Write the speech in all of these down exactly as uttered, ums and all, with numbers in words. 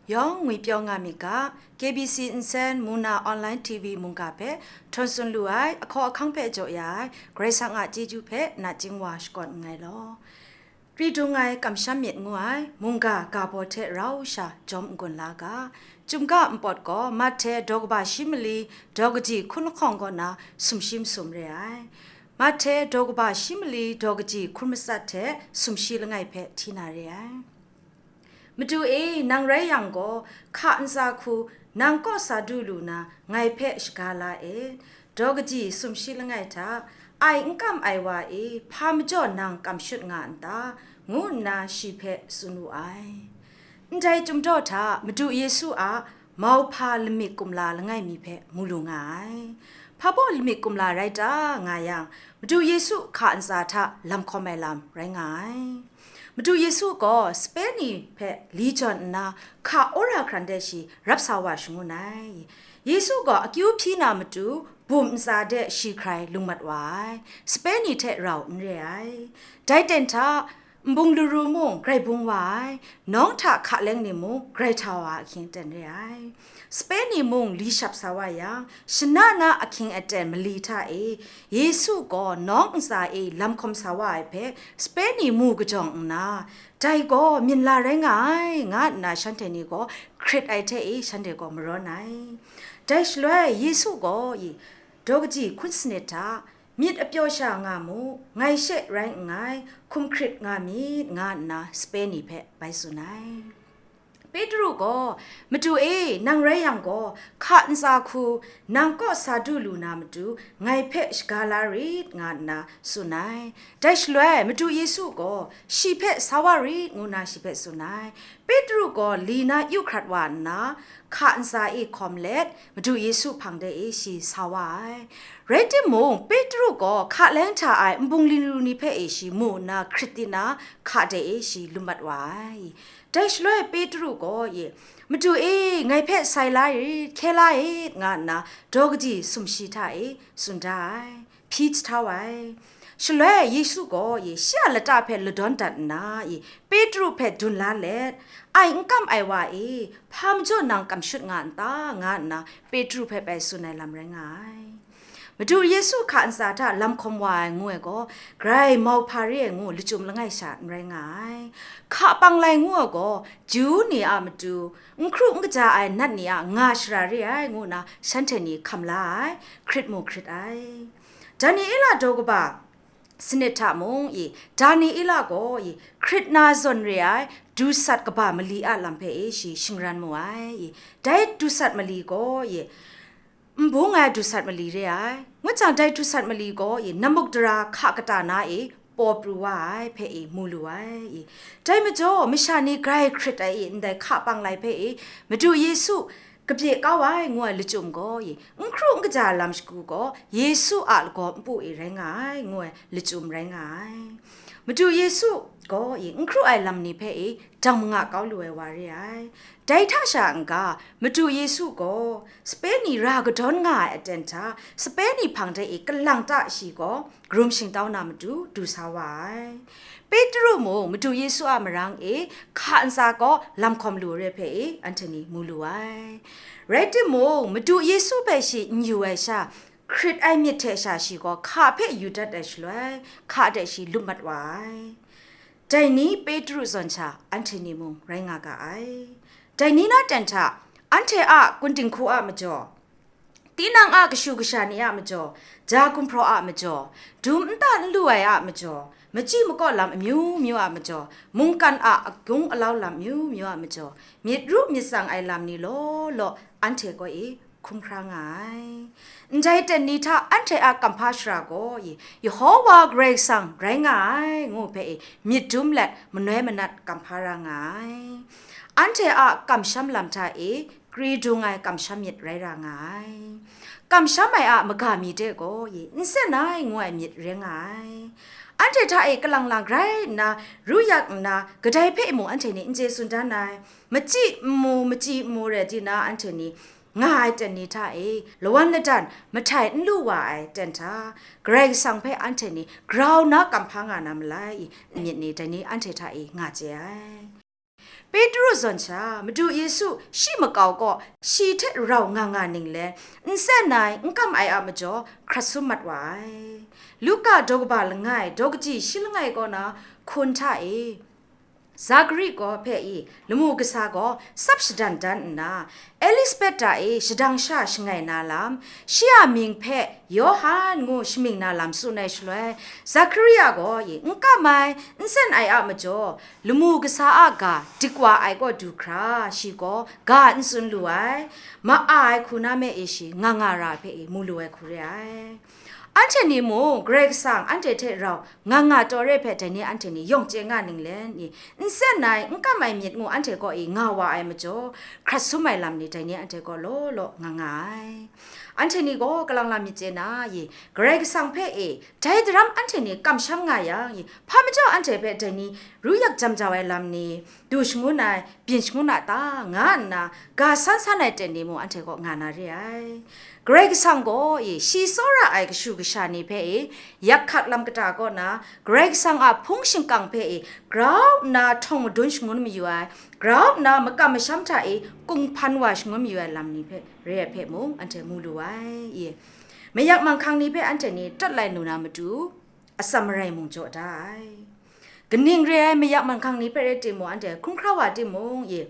Yawng ngwipyaw nga myit ga, K B C nsen mungna online T V mungga hpe htawn tsun lu ai, ahkaw ahkang hpe jaw ya ai, Karai Kasang a chyeju hpe nachying wa shakawn nngai law. Kri dung ai kamsham myit ngu ai mungga ga baw hte rau sha jawm n-gun la ga, Chyum ga npawt gaw Mahte daw kaba shi mali daw kaji hkun lahkawng kaw na sumshi masum re ai. Mahte daw kaba shi mali daw kaji hkun matsat hte sumshi langai hpe hti na re ai. Madu e, nang rai yang gaw, hka ntsa hku nang kaw sa du lu na, ngai hpe shaga la e. Daw kaji sumshi langai hta, ai n kam ai wa e, hpa majaw nang kam shut nga n ta? Ngu nna shi hpe tsun wu ai. Ndai Chyum daw hta Madu Yesu a mauhpa lamik kumla langai mi hpe mu lu nga ai. Hpa baw lamik kumla rai ta nga yang, Madu Yesu hka ntsa hta lam hkawm ai lam rai nga ai. Madu Yesu gaw sape ni hpe li jawn nna, hka wora hkran de shi rap sa wa shangun ai. Yesu gaw akyu hpyi na matu, bum ntsa de shi hkrai lung mat wa ai, sape ni hte rau n re ai. Dai ten hta, nbung laru mung grai bung wa ai, nawng hta hka leng ni mung grai hta wa ahkying aten re ai. Sape ni mung li shap sa wa yang, shana na ahkying aten mali hta e, Yesu gaw nawng ntsa e lam hkawm sa wa ai hpe, sape ni mu kajawng nna, dai gaw minla rai nga ai, nga nna shanhte ni gaw hkrit ai hte e shanhte gaw marawn ai. Dai shaloi Yesu gaw i, daw kaji hkun sanit hta, myit apyaw sha nga mu, ngai she rai nngai, hkum hkrit nga myit, nga nna sape ni hpe bai tsun ai. Petru gaw, Madu e, nang rai yang gaw, hka ntsa hku nang kaw sa du lu na matu, ngai hpe shaga la rit, nga nna tsun ai. Dai shaloi Madu Yesu gaw, shi hpe sa wa rit, ngu nna shi hpe tsun ai. Petru gaw li na yu hkrat wa nna, hka ntsa e hkawm let, Madu Yesu hpang de e shi sa wa ai. Rai timung, Petru gaw hka leng hta ai nbung laru ni hpe e shi mu nna hkrit di na, hka de e shi lum mat wa ai. Dai shaloi Petru gaw, Madu e, ngai hpe sai la it, hkye la it, nga nna daw kaji sumshi hta e tsun da ai, hpyi jahtau ai. Shaloi Yesu gaw, shi a lata hpe ladawn dat nna, Petru hpe dun la let, ai n kam ai wa e, hpa majaw nang kam shut nga n ta? Nga nna Petru hpe bai tsun ai lam rai nga ai. Madu Yesu hka ntsa hta lam hkawm wa ai ngu ai gaw, grai mauhpa re ai ngu lachyum langai sha n rai nga ai. Hka pang lai ngu ai gaw, Ju ni a matu, n hkru n kaja ai nat ni a nga shara re ai, ngu nna shanhte ni hkam la ai, hkrit mu hkrit ai. Daniela daw kaba sanit hta mung i, Daniela gaw i, hkrit na zawn re ai, du sat kaba mali a lam hpe e shi shingran mu ai. I, dai du sat mali gaw i, n bung ai du sat mali re ai. Ngut jang, dai du sat mali gaw i, Nammukdara hka kata na e paw pru wa ai hpe e mu lu ai. I, dai majaw, masha ni grai hkrit ai i, ndai hka pang lai hpe e, Madu Yesu kabye kau ai ngu ai lachyum gaw i, n hkru n kaja lam shagu gaw, Yesu a lagaw npu e rai nga ai ngu ai lachyum rai nga ai. Madu Yesu gaw i, n hkru ai lam ni hpe i, dang manga kau lu ai wa re ai. Dai hta sha n-ga, Madu Yesu gaw sape ni ra kadawn nga ai aten hta, sape ni hpang de i kalang ta shi gaw, karum shingtau na matu du sa wa ai. Petru mung Madu Yesu a marang e hka ntsa kaw lam hkawm lu re hpe e anhte ni mu lu ai. Rai timung, Madu Yesu hpe shi n yu ai sha, hkrit ai myit hte sha shi gaw hka hpe yu dat ai shaloi, hka de shi lup mat wa ai. Dai ni Petru zawn sha anhte ni mung rai nga ga ai. Dai ni na ten hta, anhte a kun dinghku a majaw, tinang a kashu kasha ni a majaw, ja gumhpraw a majaw, dum nta n lu ai a majaw, machyi makaw lam amyu myu a majaw, mungkan a agung alau lam amyu myu a majaw, myit ru myit tsang ai lam ni law law anhte kaw e hkrum hkra nga ai. Ndai ten ni hta anhte a kamhpa shara gaw, Yehova Karai Kasang rai nga ai, ngu hpe e myit dum let manoi manat kamhpa ra nga ai. Anhte a kamsham lam hta e kri dung ai kamsham myit rai ra nga ai. Kamsham ai a maga mi de gaw, nsen ai ngu ai myit rai nga ai. Anhte hta e kalang lang grai nna, ru yak nna, kadai hpe mung anhte ni n chye tsun dan ai. Machyi n mu, machyi n mu rai di na, anhte ni nga ai ten ni hta e lawan ladan mahtai n lu wa ai ten hta, Karai Kasang hpe anhte ni grau na kamhpa nga na malai i, myit ni dai ni anhte hta e nga chye ai. Petru zawn sha, Madu Yesu shi makau kaw shi hte rau nga nga ninglen, n sen ai, n kam ai a majaw, hkrat sum mat wa ai. Luka daw kaba langai, daw kaji shi langai kaw na, hkun hta e, Zakari gaw hpe i, lamu kasa gaw tsap shadan dan nna, Elisabet hta e shadang sha shangai na lam, shi a mying hpe Yawhan ngu shamying na lam tsun ai shaloi, Zakaria gaw i, n kam ai, n sen ai a majaw, lamu kasa a ga dik wa ai kaw du hkra, shi gaw ga n tsun lu ai, ma-a ai hku na me e shi nga nga ra hpe i mu lu ai hku re ai. Anhte ni mung Karai Kasang anhte hte rau nga nga taw re hpe dai ni anhte ni yawng chye nga ninglen i, n sen ai, n kam ai myit ngu anhte kaw i nga wa ai majaw, hkrat sum ai lam ni dai ni anhte kaw law law nga nga ai. Anhte ni gaw kalang lam myit chye na i, Karai Kasang hpe e, dai daram anhte ni kamsham nga yang i, hpa majaw anhte hpe dai ni ru yak jam jau ai lam ni, du shangun ai, byin shangun a ta, nga nna, ga san san ai ten ni mung anhte kaw nga na re ai. Karai Kasang gaw i, shi tsawra ai kashu kasha ni hpe i, yak hkak lam kata kaw na, Karai Kasang a hpung shingkang hpe i, grau nna htawng madun shangun mayu ai, grau nna makam masham hta i, kung hpan wa shangun mayu ai lam ni hpe re ai hpe mung anhte mu lu ai. I, mayak manghkang ni hpe anhte ni tawt lai lu na matu, atsam marai mung jaw da ai. Kaning re ai mayak manghkang ni hpe rai timung, anhte hkrum hkra wa timung, i,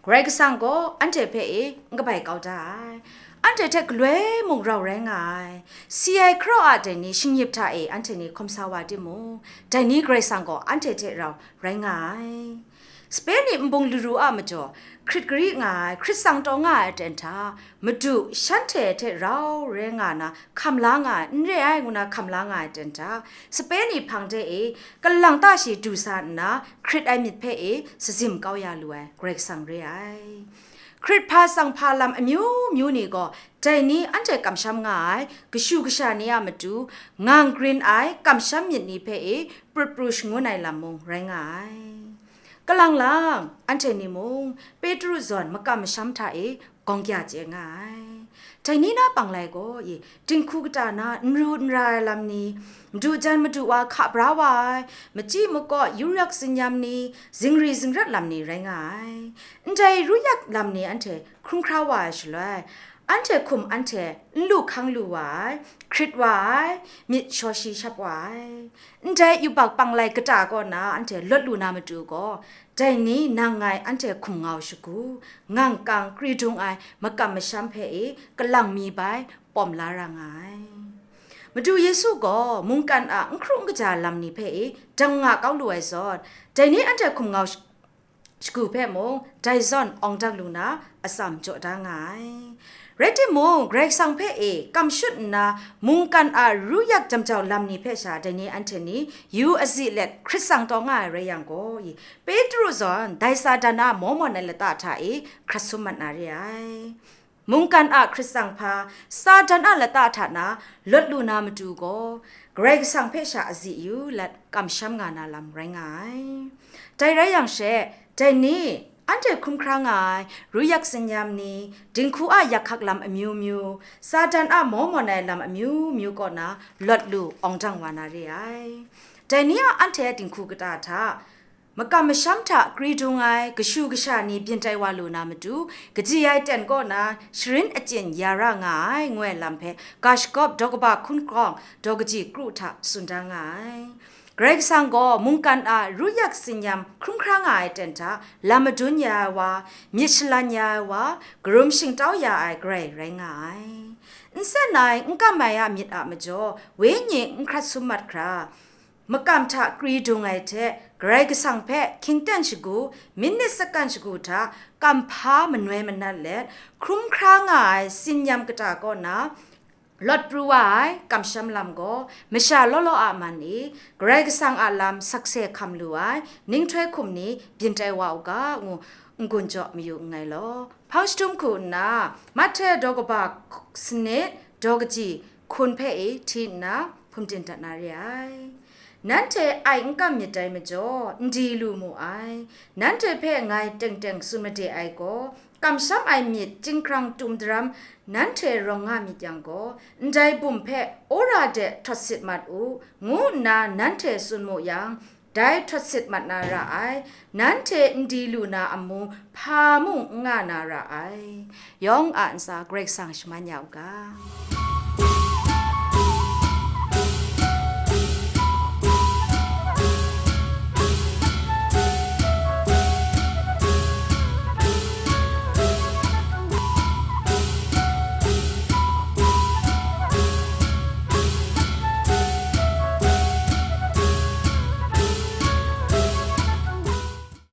Karai Kasang gaw anhte hpe e n kabai kau da ai. Anhte hte galoi mung rau rai nga ai. Si ai hkaraw a dai ni shingyip hta e anhte ni hkawm sa wa timung, dai ni Karai Kasang gaw anhte hte rau rai nga ai. Sape ni nbung laru a majaw, hkrit gari nga ai, hkrit tsang taw nga ai aten hta, Madu, shanhte hte rau rai nga na, hkam la nga ai, n re ai ngu na hkam la nga ai aten hta, sape ni hpang de e, kalang ta shi du sa nna, hkrit ai myit hpe e, sazim kau ya lu ai, Karai Kasang re ai. Hkrit hpa tsang hpa lam amyu myu ni gaw, dai ni anhte kamsham nga ai, kashu kasha ni a matu, ngang grin ai, kamsham myit ni hpe e, prut pru shangun ai lam mung rai nga ai. Kalang lang, anhte ni mung, Petru zawn makam masham hta e, gawng kya chye nga ai. Dai ni na panglai gaw, i, dinghku kata na n ru n ra ai lam ni, madu jan madu wa hka bra wa ai, machyi makaw yu yak tsinyam ni, zingri zingrat lam ni rai nga ai. Ndai ru yak lam ni anhte hkrum hkra wa ai shaloi, anhte hkum anhte n lu hkang lu wa ai, hkrit wa ai, myit shaw shi shap wa ai. Ndai yubak panglai kata kaw na anhte lawt lu na matu gaw, dai ni nang ngai anhte hkum ngau shagu, ngang kang kri dung ai makam masham hpe e kalang mi bai pawm la ra nga ai. Madu Yesu gaw mungkan a n hkru n kaja lam ni hpe e dang nga kau lu ai zawn, dai ni anhte hkum ngau sh-, shagu hpe mung, dai zawn awng dang lu na atsam jaw da nga ai. Rai timung, Karai Kasang hpe e kam shut nna, mungkan a ru yak jam jau lam ni hpe sha dai ni anhte ni yu azi let hkrit tsang taw nga ai rai yang gaw, i, Petru zawn dai Satan a maw mawn ai lata hta e hkrat sum mat na re ai. Mungkan a hkrit tsang hpa, Satan a lata hta na lawt lu na matu gaw, Karai Kasang hpe sha azi yu let kamsham nga na lam rai nga ai. Dai rai yang she, dai ni, anhte hkrum hkra nga ai, ru yak tsinyam ni, dinghku a yak hkak lam amyu myu, Satan a maw mawn ai lam amyu myu kaw na lawt lu awng dang wa na re ai. Dai ni a anhte dinghku kata hta, makam masham hta kri dung ai kashu kasha ni byin tai wa lu na matu, kaji ai ten kaw na sharin achyin ya ra nga ai, ngu ai lam hpe ga shagawp daw kaba hkun hkawng daw kaji kru hta tsun da nga ai. Karai Kasang gaw mungkan a ru yak tsinyam hkrum hkra nga ai ten hta lam madun ya ai wa, myit shalan ya ai wa, karum shingtau ya ai Karai rai nga ai. N sen ai, n kam ai a myit a majaw, Wenyi n hkrat sum mat hkra, makam hta kri dung ai hte, Karai Kasang hpe hkyingten shagu, minit sakan shagu hta kamhpa manoi manat let, hkrum hkra nga ai tsin-yam kata kaw na, lawt pru wa ai kamsham lam gaw, masha law law a man e, Karai Kasang a lam sakse hkam lu ai ninghtoi hkum ni byin tai wa u ga, ngu n-gun jaw mayu nngai law. Hpang jahtum hku nna, Mahte daw kaba sanit, daw kaji hkun hpe e hti nna, hpung din dat na re ai. Nanhte ai n kam myit dai majaw, n di lu mu ai. Nanhte hpe ngai teng teng tsun made ai gaw, kamsham ai myit chyinghkrang tum daram nanhte rawng nga myit yang gaw, ndai bum hpe wora de htawt sit mat u, ngu nna nanhte tsun mu yang, dai htawt sit mat na ra ai, nanhte n di lu na amu hpa mung n nga na ra ai. Yawng a ntsa Karai Kasang shaman ya u ga.